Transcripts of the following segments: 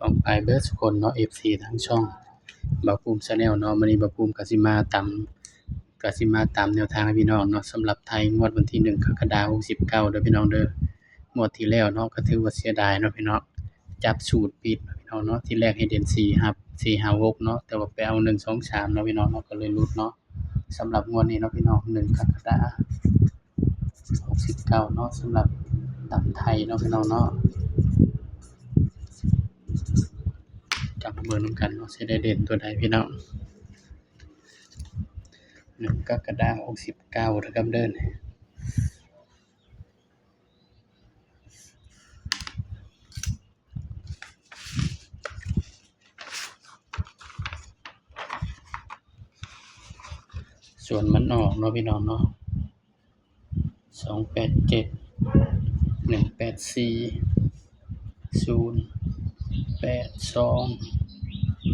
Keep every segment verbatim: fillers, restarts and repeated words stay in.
องไปเบิดสุคนเนาะ เอฟซี ทางช่องบ่าวภูมิ Channel เนาะ มื้อนี้บ่าวภูมิก็สิมาตาม ก็สิมาตามแนวทางให้พี่น้องเนาะ สำหรับไทยงวดวันที่หนึ่งกรกฎาคมหกสิบเก้าเด้อพี่น้องเด้อ งวดที่แล้วเนาะ ก็ถือว่าเสียดายเนาะพี่น้อง จับสูตรผิดพี่น้องเนาะ ที่แรกให้เด่นสี่ครับ สี่ห้าหกเนาะ แต่ว่าไปเอาหนึ่งสองสามเนาะพี่น้องเนาะ ก็เลยหลุดเนาะ สำหรับงวดนี้เนาะพี่น้อง หนึ่งกรกฎาคมหกสิบเก้าเนาะ สำหรับตำไทยเนาะพี่น้องเนาะ จับมาเบิ่งนำกันเนาะ สิได้เด่นตัวใดพี่น้อง หนึ่งกรกฎาคมหกสิบเก้านะครับเด้อ ส่วนมันออกเนาะพี่น้องเนาะ สองแปดเจ็ด หนึ่งแปดสี่ ศูนย์แปดสอง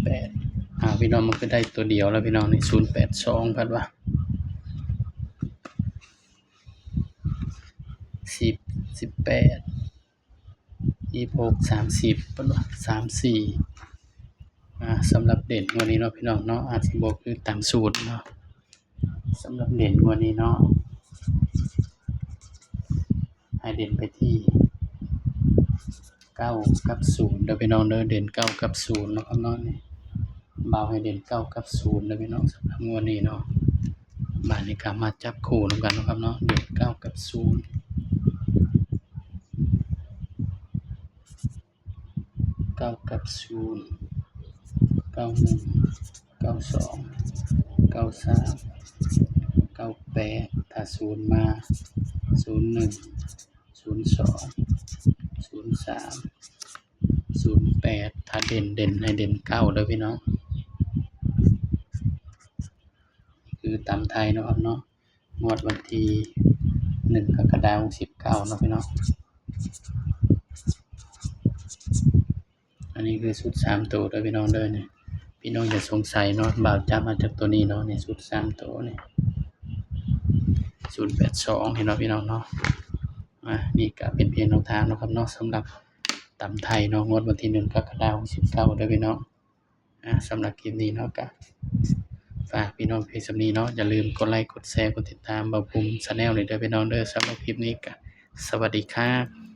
แปด อ่า พี่น้อง มันก็ได้ตัวเดียวแล้วพี่น้อง นี่ ศูนย์แปดสอง พัดว่า สิบ สิบแปด ยี่สิบหก สามสิบ เพิ่นว่า สามสี่ อ่า สำหรับเด่นงวดนี้เนาะพี่น้องเนาะ อาจสิบ่คือตามสูตรเนาะ สำหรับเด่นงวดนี้เนาะ ให้เด่นไปที่ เก้า กับ ศูนย์ เด้อพี่น้องเด้อ เด่น เก้า กับ ศูนย์ เนาะครับเนาะ นี่ บ่าวให้เด่น เก้า กับ ศูนย์ เด้อพี่น้อง สำหรับงวดนี้เนาะ บาดนี้ก็มาจับคู่นำกันเนาะครับเนาะ เด่น เก้า กับ ศูนย์ เก้า กับ ศูนย์ เก้า หนึ่ง เก้า สอง เก้า สาม เก้า แปด ถ้า ศูนย์ มา ศูนย์ หนึ่ง ศูนย์ สอง ศูนย์ สาม ศูนย์ แปด ถ้าเด่น เด่นให้เด่น เก้า เด้อพี่น้อง คือตำไทยเนาะครับเนาะ งวดวันที่หนึ่งกรกฎาคมหกสิบเก้าเนาะพี่น้อง อันนี้คือชุดสามตัวเด้อพี่น้องเด้อ นี่ พี่น้องอย่าสงสัยเนาะ บ่าวจับมาจากตัวนี้เนาะ นี่ ชุดสามตัวนี่ ศูนย์แปดสอง เห็นเนาะพี่น้องเนาะ อ่ะ นี่ก็เป็นเพียงแนวทางเนาะครับเนาะ สำหรับตำไทยเนาะ งวดวันที่หนึ่งกรกฎาคมหกสิบเก้าเด้อพี่น้อง อ่ะ สำหรับคลิปนี้เนาะ ก็ฝากพี่น้องเพียงส่ำนี้เนาะ อย่าลืมกดไลค์ กดแชร์ กดติดตามบ่าวภูมิ Channel เลยเด้อพี่น้องเด้อ สำหรับคลิปนี้ก็สวัสดีครับ